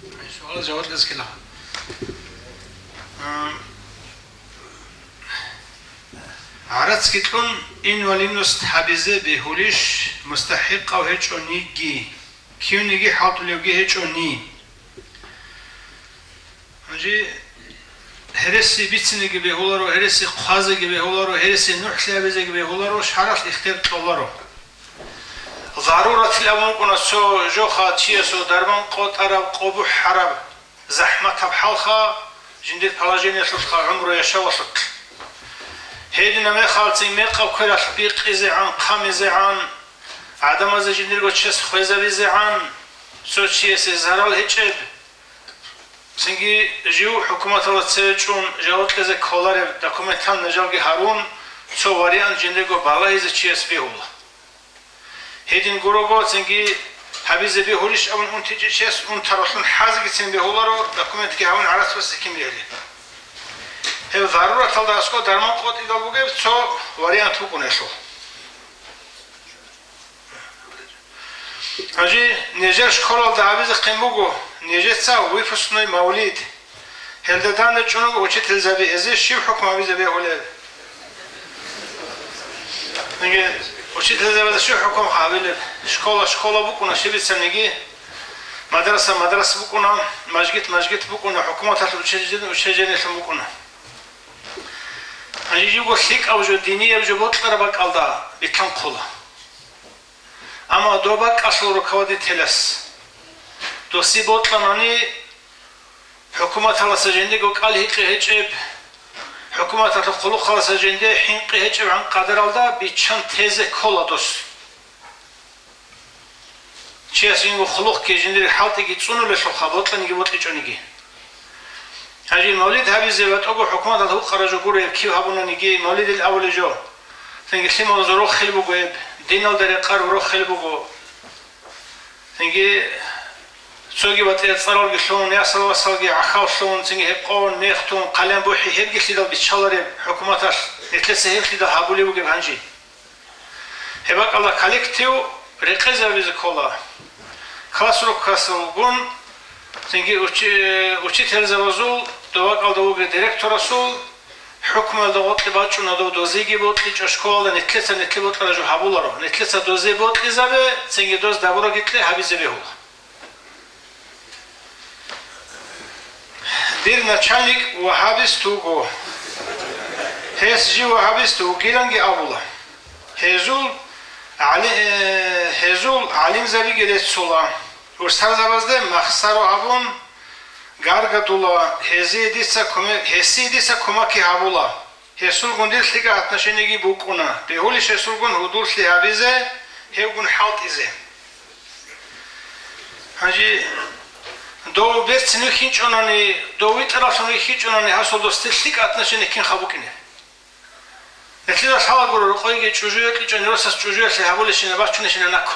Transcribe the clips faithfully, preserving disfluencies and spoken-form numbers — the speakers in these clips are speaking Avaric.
Суал-жаваб кьезе ккела. Ам, гӀарацги кьун инвалидность гьабизе бегьулищ, мустахӀикъав гьечӀониги, кивниги хӀалтӀулевги гьечӀони? Гьанже гьереси бицинеги бегьуларо, гьереси хъвазеги бегьуларо, гьереси нухӀлъи гьабизеги бегьуларо, шаргӀалъ ихтияр кьоларо. Заруратил абун букӀуна цо жоха чиясул дарман къотӀараб, къо бухӀараб, захӀматаб хӀалха, жиндир положениялъулха, гӀумру яшавалъулъ. Гьедина мехалцин мекъаб квералъ бикъизегӀан, хъамизегӀан, гӀадамазе жиндирго чес хвезабизегӀан, цо чиясе зарал гьечӀеб, цинги жив хӀукуматалда цеве чӀун жаваб кьезе кколареб документални жалги гьарун, цо вариант жиндирго балагьизе чияс бегьула. Гьедин гурого, цинги гьабизе бегьулищ абун унтичӀев чияс унтаралъун хӀазгицин бегьуларо, документги гьавун гӀарацбасе кин бегьли. Гьеб зарураталда аскӀоб дарман къотӀидал бугеб цо вариант букӀуна гьелъул. Гьанже нижер школалда гьабизехъин буго нижеца выпускной мавлид. Гьелда данде чӀун буго учительзаби, гьезие щиб хӀукму гьабизе бегьулеб? Яги учительзабазда щиб хӀукму гьабилеб? Школа школа букӀуна щиб бицаниги, мадраса мадраса букӀуна, мажгит мажгит букӀуна, хӀукуматалъ учреждение учреждениелъун букӀуна. Гьанже жибго лъикӀаб жо, динияб жо бокьараб бакӀалда битӀун ккола. Амма доб бакӀалъул руководителас досие бокьанани, хӀукуматаласа жиндиего кӀал-гьикъи гьечӀеб, хӀукуматалъул хъулухъаласа жинде хӀинкъи гьечӀебгӀан къадаралда биччан тезе ккола дос. Чияс жинго хъулухъги жиндир хӀалтӀиги цӀунулелъулха, бокьаниги бокьичӀониги. Гьанже мавлид гьабизе батӀаго хӀукуматалда гьукъараб жо гуро гьеб кив гьабунаниги, мавлидил абулеб жо. Цинги лъималазул рохел буго гьеб, диналда рекъараб рохел буго. Цинги цоги батӀияб цӀаралги лъун, ясал-васалги гӀахьаллъун, цинги гьеб къон, мех тун, хъалиян бухӀи, гьебги лъидал биччалареб хӀукуматалъ, нилъеца гьеб лъидал гьабулеб бугеб гьанже. Гьеб бакӀалда коллектив рекъезабизе ккола. Класс рухьасулгун, цинги учи-, учительзабазул, доб бакӀалда вугев директорасул хӀукмуялда гъоркье бачӀуна дов, дозиеги бокьичӀо школалда, нилъеца нилъее бокьараб жо гьабуларо, нилъеца дозе бокьизабе, цинги доз дабураги кье гьабизе бегьула. Дир начальник вагьабист вуго. Гьес жив вагьабист вугиланги абула. Гьезул гӀали-, э, гьезул гӀалимзабиги реццула. Устарзабазде махсаро абун гаргадула, гьезие дица куме-, гьесие дица кумекги гьабула. Гьесулгун дир лъикӀаб отношениеги букӀуна. Бегьулищ гьесулгун гьудуллъи гьабизе, гьевгун хӀалтӀизе. Гьанже дов берцин вихьинчӀонани, дов витӀаралъун вихьинчӀонани, гьасул досде лъикӀаб отношение кинха букӀине? Нилъеда лъала гуро, рокъойги чӀужу йокьичӀони росас чӀужуялъе гьабулещина бачунещина нако.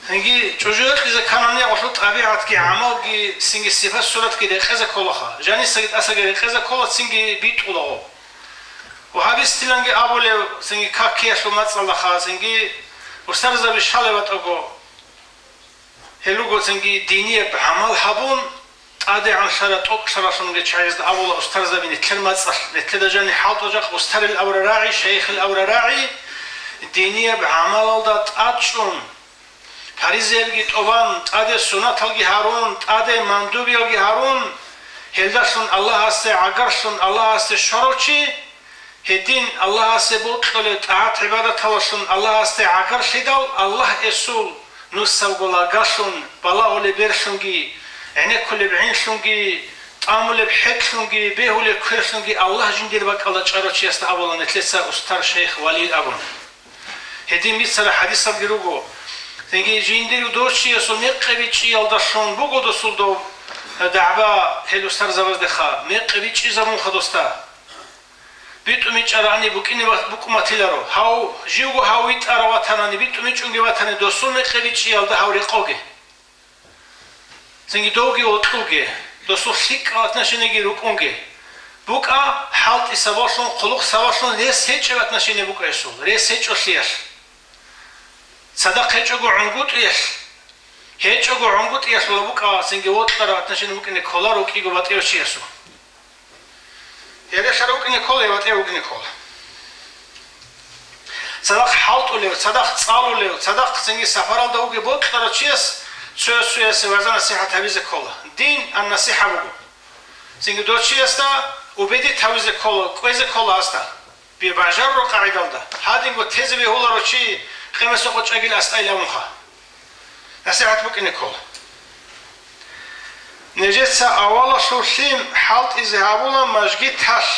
Цинги чӀужу йокьизе кканани гъолъул тӀабигӀатги, гӀамалги, цинги сипат-суратги рекъезе кколаха. Жанисаги тӀасаги рекъезе ккола, цинги битӀулаго. Вагьабистиланги абулев, цинги какиялъул мацӀалдаха, цинги устарзаби щалеб батӀаго. Гьел руго цинги динияб гӀамал гьабун, тӀадегӀанлъараб тӀокӀлъаралъунги чагӀазда абула устарзаби нилъер мацӀалъ, нилъеда жаниб хӀалтӀул жакъа устарил абураб рагӀи, шайихил абураб рагӀи, динияб гӀамалалда тӀадчӀун, паризаябги тӀубан, тӀаде суннаталги гьарун, тӀаде мандубиялги гьарун, гьелдалъун Аллагьасде гӀагарлъун, Аллагьасде щварав чи, гьедин Аллагьасе бокьулеб тӀагӀат-гӀибадаталалъун Аллагьасде гӀагарлъидал, Аллагь эсул нусабго лагалъун, балагьулеб берлъунги, гӀенеккулеб гӀинлъунги, тӀамулеб хӀетӀлъунги, бегьулеб кверлъунги Аллагь жиндир бакӀалда чӀарав чиясда абула нилъеца устар, шайх, валил абун. Гьедин бицараб хӀадисалги руго. Цинги жиндир дов чиясул мекъи бичӀчӀиялдалъун буго досул дов дагӀба гьел устарзабаздеха, мекъи бичӀчӀизабунха досда. БитӀун бичӀчӀарани букӀине букӀун батиларо. Гьав, живго гьав витӀарав ватанани, битӀун бичӀчӀунги ватани, досул мекъи бичӀчӀиялда гьав рекъоге. Цинги довги вокьулге, досул лъикӀал отношениеги рукӀунге. БукӀа хӀалтӀи сабаблъун, хъулухъ сабаблъун рес гьечӀеб отношение букӀа гьесул, рес гьечӀолъиялъ. Цадахъ гьечӀого гӀунгутӀиялъ. гьечӀого гӀунгутӀиялъула букӀа, цинги вокьараб отношение букӀине кколаро кӀиго батӀияв чиясул. Гьеб релълъарав вукӀине ккола, гьеб батӀияв вукӀине ккола. Цадахъ хӀалтӀулев, цадахъ цӀалулев, цадахъ цинги сапаралда вугев бокьарав чияс цояс цоясе вагӀза-насихӀат гьабизе ккола. Дин ан-насихӀа буго. Цинги дов чиясда убедит гьавизе ккола, кӀвезе ккола асда. Бажарураб къагӀидалда, гьадинго тезе бегьуларо чи къемасухъ чӀагил асдайилан абунха. НасихӀат букӀине ккола. Нижеца авалалъур лъим хӀалтӀизе гьабула мажгиталъ.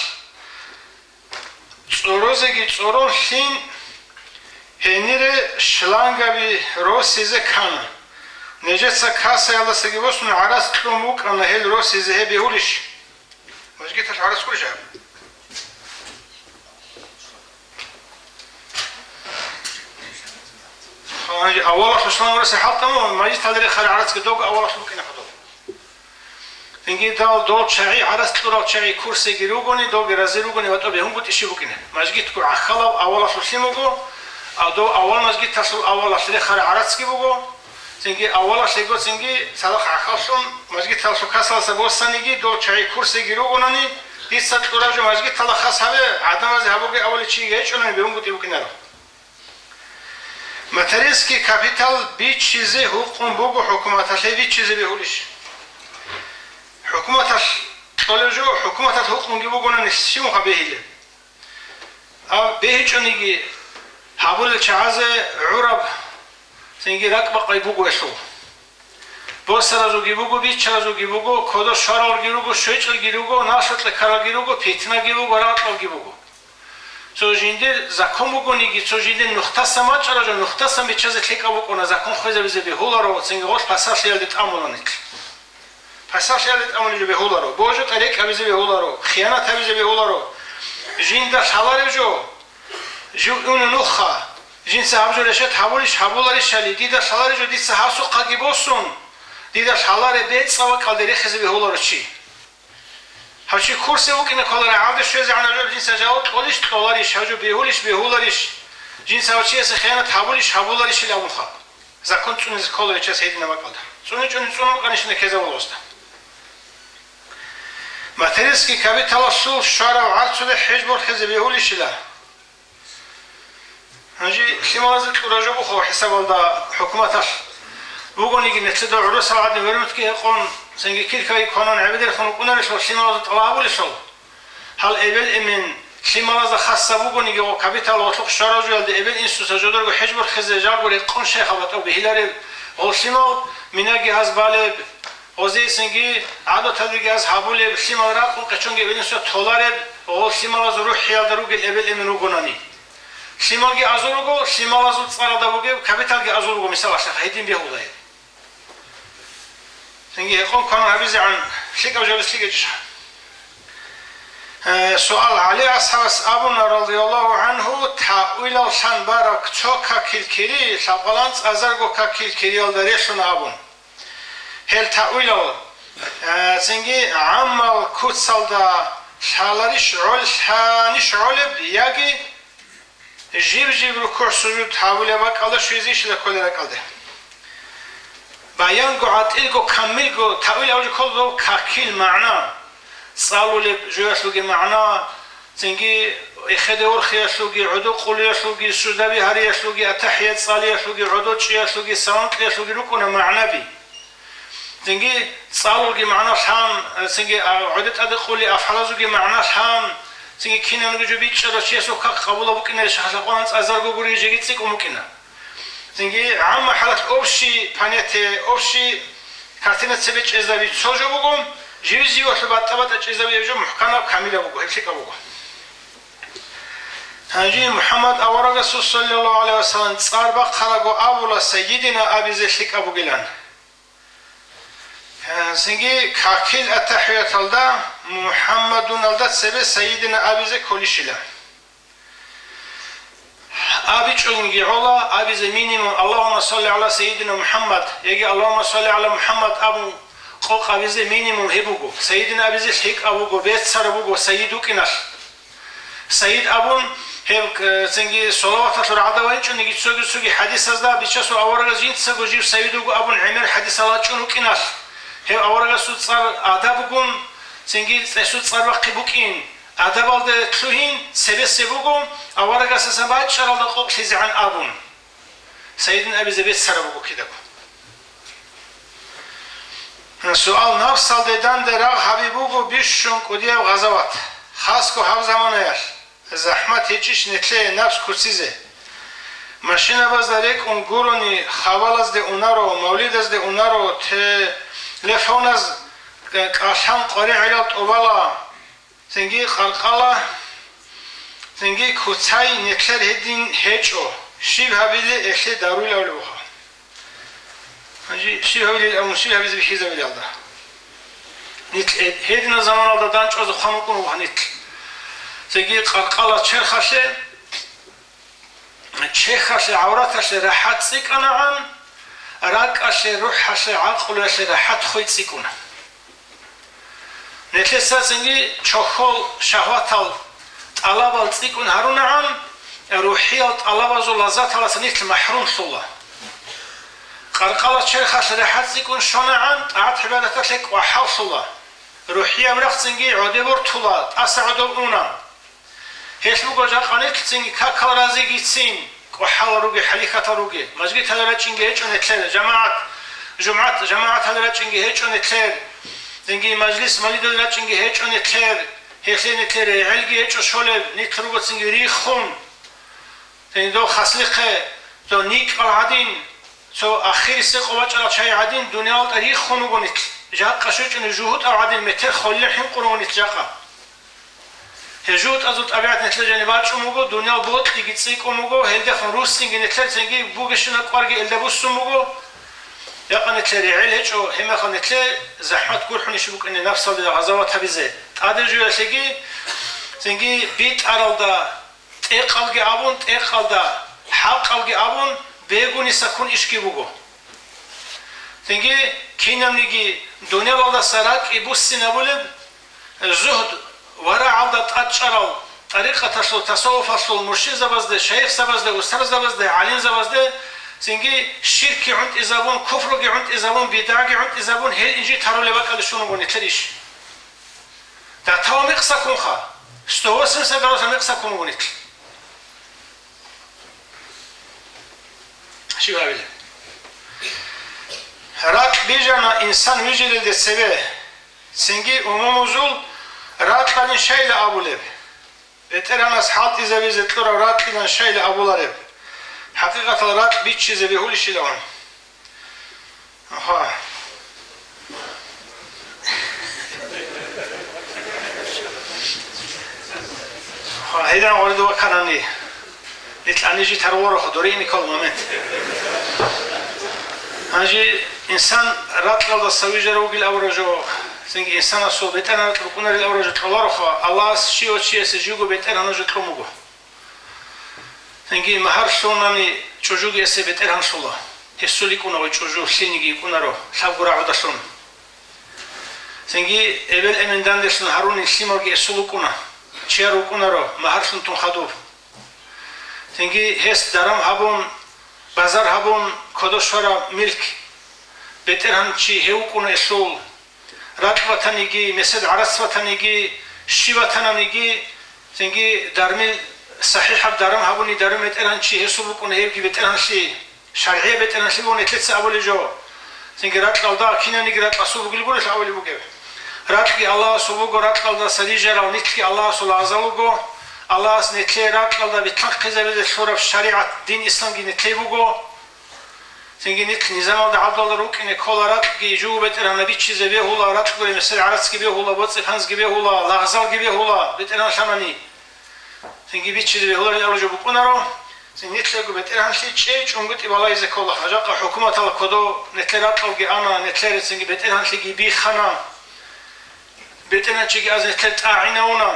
ЦӀорозеги цӀорон лъим гьенире шлангаби росизе ккана. Нижеца касаялдасаги босун гӀарац кьун букӀана гьел росизе, гьеб бегьулищ? Мажгиталъ гӀарац ккурищ гьаб? Гьанже авалалъур шлангураса хӀалтӀаму, мажгиталда рехараб гӀарацги дов авалалъур букӀине хадуб. Цинги дал дол чагӀи, гӀарац кьурал чагӀи курсиги ругони, довги рази ругони, ватӀа бегьунгутӀи щиб букӀине. Мажгитго гӀахьалав авалалъур лъим буго, а дов авал мажгиталъул авалалъ рехараб гӀарацги буго. Цинги авалалъего цинги цадахъ гӀахьаллъун, мажгиталъул касалдаса босаниги, дол чагӀи курсиги ругонани, дица кьураб жо мажгиталда хас гьабе, гӀадамазе гьабуге авалев чи гьечӀонани бегьунгутӀи букӀинаро. Материнский капитал бичизе гьукъун буго хӀукуматалъе, бичизе бегьулищ? ХӀукуматалъ кьолеб жо, хӀукуматалъ гьукъунги бугонани щиб муха бегьилеб? Гьаб бегьичӀониги гьабулел чагӀазе гӀураб цинги ракӀбакъай буго гьелъул. Босаразулги буго, бичаразулги буго, кодо щваралги руго, щвечӀелги руго, налъукье ккаралги руго, питнаги буго, рагъалги буго. Цо жиндир закон бугониги, цо жиндир нухтасан бачӀараб жо нухтасан биччазе лъикӀаб букӀуна, закон хвезабизе бегьуларо, цинги гъолъ пасалъиялде тӀамуланилъ. Пасалъиялде тӀамулеб жо бегьуларо, божо-тӀарикӀ гьабизе бегьуларо, хиянат гьабизе бегьуларо. Жинда лъалареб жо, жив уна нухха, жинца гьаб жо решат гьабулищ, гьабуларищали, дида лъалареб жо дица гьасухъаги босун, дида лъалареб бецӀа бакӀалде рехизе бегьуларо чи. Гьав чи курсе вукӀине кколарай гьавде щвезегӀан гьав жо жинца жаваб кьолищ, кьоларищ, гьав жо бегьулищ, бегьуларищ, жинца гьав чиясе хиянат гьабулищ, гьабуларищил абунха. Закон цӀунизе ккола гьев чияс гьединаб бакӀалда. ЦӀуни-чӀуни цӀунун къанишина ккезабулгъосда. Материнский капиталалъул щварав гӀарцулъе хӀеж борхизе бегьулищила? Гьанже лъималазе кьураб жо буго хӀисабалда хӀукуматалъ. Бугониги, нилъеда гӀурусал гӀадин вермутги гьекъон, цинги киркаги кванан гӀебедерхун вукӀунарелъул лъималазда тӀалаб гьабулелъул. Гьал эбел-эмен лъималазда хасаб бугониги, гъо капитал гъолъухъ щварав жоялда эбел-инсуца жодарго хӀеж борхизе жалго рекъон шайхал батӀав бегьилареб, гъол лъимал минаги гьаз балеб, гъозие цинги гӀадаталдеги гьаз гьабулеб, лъимал ракъун къечонги эбел-инсуца толареб, гъол лъималазул рухӀиялда ругел эбел-эмен ругонани. Лъималги азул руго, лъималазул цӀаралда бугеб капиталги азул руго, мисалалъе, гьедин бегьуларо. Цинги гьекъон кванан гьабизегӀан лъикӀаб жо гьабизе лъикӀаб жо. Э, суал. ГӀали асхӀабас абуна, радияллагьу гӀангьу, таъвилаллъан бараб цо какил кири лъабкъоялда анцӀазарго какил кириялда релълъуна абун. Гьел таъвилал, э, цинги гӀаммал куцалда лъаларищ гӀол-, лъанищ гӀолеб, яги жиб-жиб рукугӀ-сужуд гьабулеб бакӀалда щвезейищила кколел ракӀалде. Баянго, гӀатӀилго, камилго таъвил гьабулеб ккола доб какил магӀна, цӀалулеб жоялъулги магӀна, цинги эхеде орхиялъулги, гӀодо къулиялъулги, суждаби гьариялъулги, атахӀият цӀалиялъулги, гӀодо чӀиялъулги, салам кьеялъулги рукӀуна магӀнаби. Цинги цӀалулги магӀна лъан, цинги, а, гӀодо тӀаде къули афгӀалазулги магӀна лъан, цинги кинабниги жо бичӀчӀарав чиясул как къабулаб букӀинарищ, лъабкъоялда анцӀазарго гури жеги цӀикӀкӀун букӀина. Цинги гӀамма хӀалалъ общий понятие, общий картина цебе чӀезаби цо жо буго, живи-живалъул батӀа-батӀа чӀезабияб жо мухӀканаб, камилаб буго, гьеб лъикӀаб буго. Гьанже МухӀаммад аварагасул, саллаллагьу гӀалайгьи вассалам, цӀар бахъарабго абула, Сайидина абизе лъикӀаб бугилан. Гьанжеги какил аттахӀияталда МухӀаммадуналда цебе Сайидина абизе кколищила? АбичӀониги гӀола, абизе минимум «Аллагьумма салли гӀала Сайидина МухӀаммад» яги «Аллагьумма салли гӀала МухӀаммад» абун къокъ абизе минимум гьеб буго. Сайидина абизе лъикӀаб буго, беццараб буго Сайид вукӀиналъ. Сайид абун, Гьеб, э, цинги салаваталъул рагӀалда вачӀунеги цоги-цоги хӀадисазда бичасул аварагас жинцаго жив сайид вуго абун гӀемер хӀадисал рачӀун рукӀиналъ, гьев аварагасул цӀар адабгун, цинги гьесул цӀар бахъи букӀин, адабалде лъугьин, цебесеб буго, аварагасасан бачӀаралда къокълъизегӀан абун. Сайидин абизе беццараб буго кидаго. Суал: напсалде данде рагъ гьаби буго бищун кӀудияб гъазават, хасго гьаб заманаялъ. ЗахӀмат гьечӀищ нилъее напс куцизе? Машинабазда рекӀун гурони, хабалазде унаро, мавлидазде унаро, телефоназ кӀалъан къваригӀелал тӀубала, цинги къаркъала, цинги куцай нилъер гьедин гьечӀо, щиб гьабилеб гьелъие даруйилавли буго. Гьанже щиб гьабилел абун, щиб гьабизе бихьизабилелда. Нилъ гьединаб заманалда данчӀвазе хъван вукӀун вуго нилъ. Цинги къаркъала черхалъе, чехалъе, гӀавраталъе рахӀат цӀикӀкӀанагӀан, ракӀалъе, рухӀалъе, гӀакълуялъе рахӀат хвей цӀикӀкӀуна. Нилъеца цинги чохьол шагьватал тӀалабал цӀикӀкӀун гьарунагӀан, рухӀиял тӀалабазул лаззаталаса нилъ махӀрумлъула. Къаркъала черхалъ рахӀат цӀикӀкӀун щванагӀан, тӀагӀат-гӀибадаталъе кӀвахӀаллъула. РухӀияб рахъ цинги гӀодобе бортула, тӀаса гӀодов уна. Гьелъ буго жакъа нилъ цинги какал разигицин, кӀвахӀал руге, хӀалихьатал руге, мажгиталде рачӀинги гьечӀо нилъер, жамагӀат, жумгӀат, жамагӀаталде рачӀинги гьечӀо нилъер, цинги мажлис-мавлидалде рачӀинги гьечӀо нилъер, гьелъие нилъер регӀелги гьечӀо щолеб, нилъ руго цинги риххун. Цинги дов хаслихъе, дов никӀал гӀадин, цо ахирисеб къо бачӀарал чагӀи гӀадин, дуниялалда риххун вуго нилъ, жакъа щвечӀони жугьутӀав гӀадин метер холел хӀинкъун вуго нилъ жакъа. Гьеб жугьутӀазул тӀабигӀат нилъер жаниб бачӀун буго, дуниял бокьиги цӀикӀкӀун буго, гьелдехун руссинги нилъер цинги бугещинаб кӀварги элда буссун буго. Жакъа нилъер регӀел гьечӀо, гьебмехалъ нилъее захӀмат гурхӀунищ букӀине напсалде гъазават гьабизе. ТӀаде жуялъеги цинги битӀаралда, тӀекъалги абун, тӀекъалда, хӀакъалги абун, бегуни саккун ишги буго. Цинги кинабниги дуниялалдаса ракӀи буссинабулеб, зугьд варагӀалда тӀадчӀарал, тӀарикъаталъул, тасаввуфалъул муршидзабазде, шайихзабазде, устарзабазде, гӀалимзабазде, цинги ширкги гӀунтӀизабун, куфруги гӀунтӀизабун, бидгӀаги гӀунтӀизабун, гьел инжит гьарулеб бакӀалде щун буго нилъер иш. Датава мекъ саккунха, сто восемьдесят градуса мекъ саккун буго нилъ. Щиб гьабилеб? Ракь бижана инсан вижилелде цебе, цинги умумузул ракьалин щайила абулеб? БетӀергьанас хӀалтӀизабизе кьураб ракьилан щайила абулареб? ХӀакъикъатал ракь биччизе бегьулищилан? Аха. Аха, гьедин гъорида ваканани, нилъ анижи тарвороха, дорини ккола момент. Гьанже инсан ракьалдаса вижарав вугил абураб жо, цинги инсанасул бетӀергьан ракь букӀунарил абураб жо кьолароха, Аллагьас щивав чиясе живго бетӀергьанав жо кьун буго. Цинги магьар лъунани чӀужуги эсе бетӀергьанлъула. Гьесул йикӀуна гъой чӀужу, лъилниги йикӀунаро, лъабго рагӀудалъун. Цинги эбел-эмен данделъун гьарунин лъималги эсул вукӀуна, чияр вукӀунаро, магьарлъун тун хадуб. Цинги гьес даран гьабун, базар гьабун, кодо щвараб милк, бетӀергьанчи гьев вукӀуна эсул. Ракь батаниги, месед гӀарац батаниги, щи батананиги, цинги дармил сахӀихӀаб даран гьабуни даран бетӀергьанчи гьесул букӀуна гьебги бетӀергьанлъи, шаргӀияб бетӀергьанлъи буго нилъеца абулеб жо. Цинги ракьалда кинаниги ракьасул бугел гурелъ абулеб бугеб. Ракьги Аллагьасул буго, ракьалдаса рижарал нилъги Аллагьасул лагъзал руго. Аллагьас нилъее ракьалда битлъанхъизабизе лъураб шаригӀат, дин исламги нилъее буго. Цинги нилъ низамалда гӀадалда рукӀине ккола, ракьги жугьу бетӀергьанаб биччизе бегьула, ракьгури месед гӀарацги бегьула, боцӀи-панзги бегьула, лагъзалги бегьула, бетӀергьан лъанани. Цинги биччизе бегьуларин абураб жо букӀунаро, цин нилъего бетӀергьанлъи чӀей-чӀунгутӀи балагьизе ккола, гьажакъа хӀукуматалда кодо нилъер ракьалги ана, нилъере цинги бетӀергьанлъиги биххана, бетӀергьанчиги аз нилъер тӀагӀинавуна.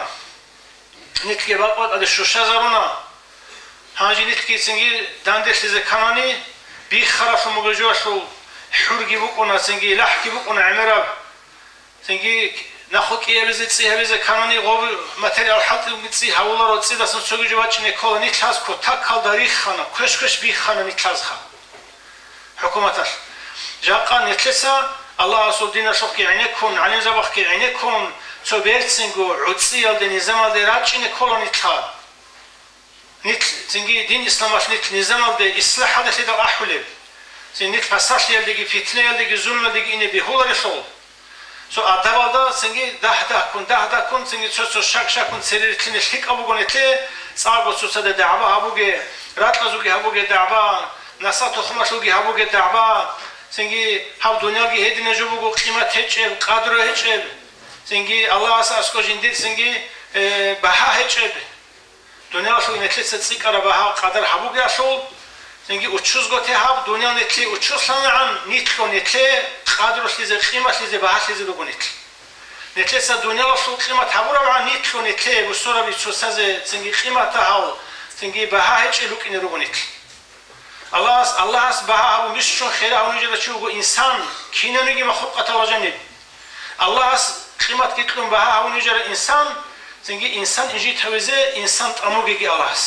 Нилъги бакъ-бакъалде щущазаруна. Гьанже нилъгицинги данделъизе кканани, биххаралъун бугеб жоялъул хӀурги букӀуна, цинги лахӀги букӀуна гӀемераб. Цинги Нахъ кӀиабизе, цӀи гьабизе канани, гъоб материал хӀалтӀулги цӀи гьавуларо, цӀидасан цоги жо бачӀине ккола, нилъаз кутакалда риххана, квеш-квеш биххана нилъазха хӀукуматалъ. Жакъа нилъеца Аллагьасул диналъухъги гӀенеккун, гӀалимзабахъги гӀенеккун, цо берцинго гӀуцӀиялде, низамалде рачӀине ккола нилъа. Нилъ, цинги дин исламалъ нилъ низамалде, ислахӀалдалъидал ахӀулеб. Цин нилъ пасалъиялдеги, питнаялдеги, зулмалдеги ине бегьуларелъул. Цо адабалда цинги дагь-дагьккун, дагь-дагьккун, цинги цо-цо шак-шаккун цере рилълъине лъикӀаб буго нилъее, цӀакъго цоцаде дагӀба гьабуге, ракьазулги гьабуге дагӀба, наса-тухумалъулги гьабуге дагӀба, цинги гьаб дуниялги гьедина жо буго, къимат гьечӀеб, къадру гьечӀеб, цинги Аллагьас аскӀо жиндир цинги, э, багьа гьечӀеб. Дуниялалъул нилъеца цӀикӀкӀараб багьа-къадар гьабугеялъул, цинги учузго те гьаб, дуниял нилъее учуслъанагӀан, нилъго нилъее къадрулъизе, къималъизе, багьалъизе руго нилъ. Нилъеца дуниялалъул къимат гьабурабгӀан, нилъго нилъее бусураб цоцазе цинги къиматда гьал, цинги багьа гьечӀел рукӀине руго нилъ. Аллагьас, Аллагьас багьа гьабун бищун хира гьавун вижарав чи вуго инсан, кинаниги махлукъаталда жаниб. Аллагьас къиматги кьун багьа гьавун вижарав инсан, цинги инсан инжит гьавизе, инсан тӀамугеги Аллагьас.